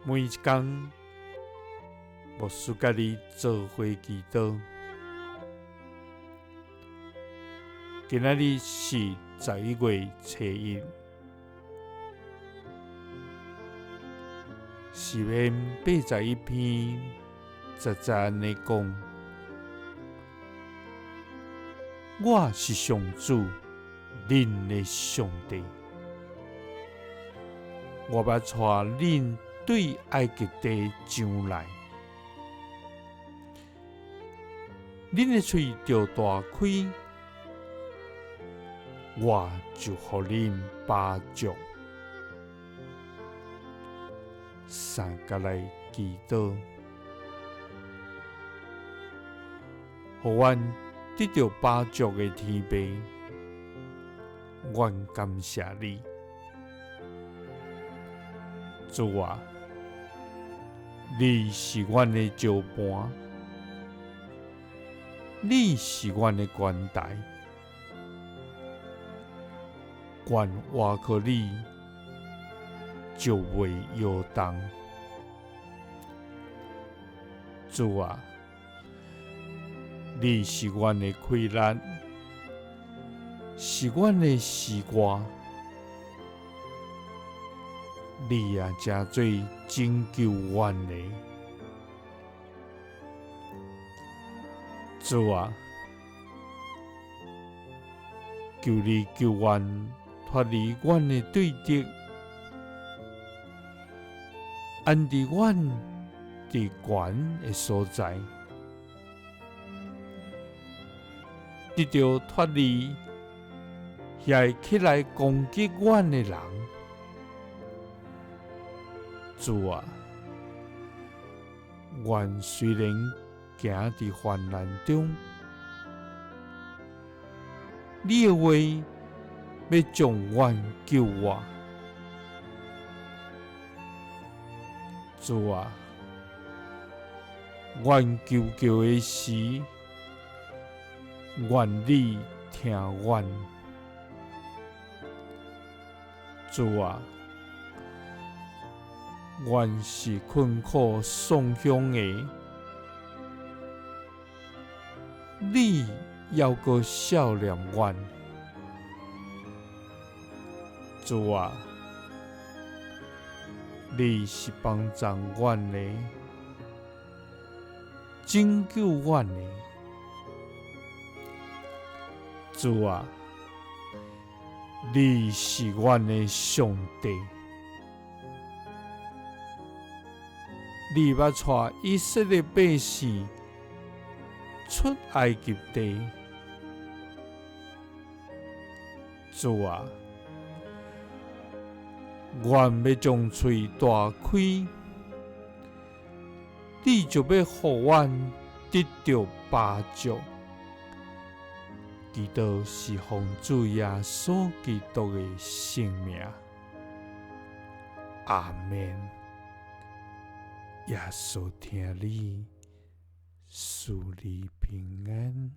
每一工，牧師佮你做伙祈禱。今仔日是11月初1，詩篇81篇10節按呢講：我是上主，恁的上帝。我欲帶恁對埃及地上來，恁的喙著大開，我就予恁飽足。三佮來祈禱，予阮得著飽足的天父，阮感謝你。主啊，你是阮的石盤，你是阮的懸台，阮倚靠你就袂搖動。主啊，你是阮的氣力，是阮的詩歌。你也成做拯救阮的。主啊，求你救阮脫離阮的對敵，安置阮佇懸的所在，得著脫離遐個起來攻擊阮的人。主啊，阮雖然行佇患難中，你的話欲將阮救活。主啊，阮求告的時，願你聽阮。主啊，阮是困苦喪鄉的，你猶閣惜念阮。主啊，你是幫助阮的，拯救阮的。主啊，你是阮的上帝。你捌帶以色列百姓出埃及地，主啊，阮欲將喙大開，你就欲予阮得著飽足。祈禱是奉主耶穌基督的聖名，阿們。耶穌疼你，賜你平安。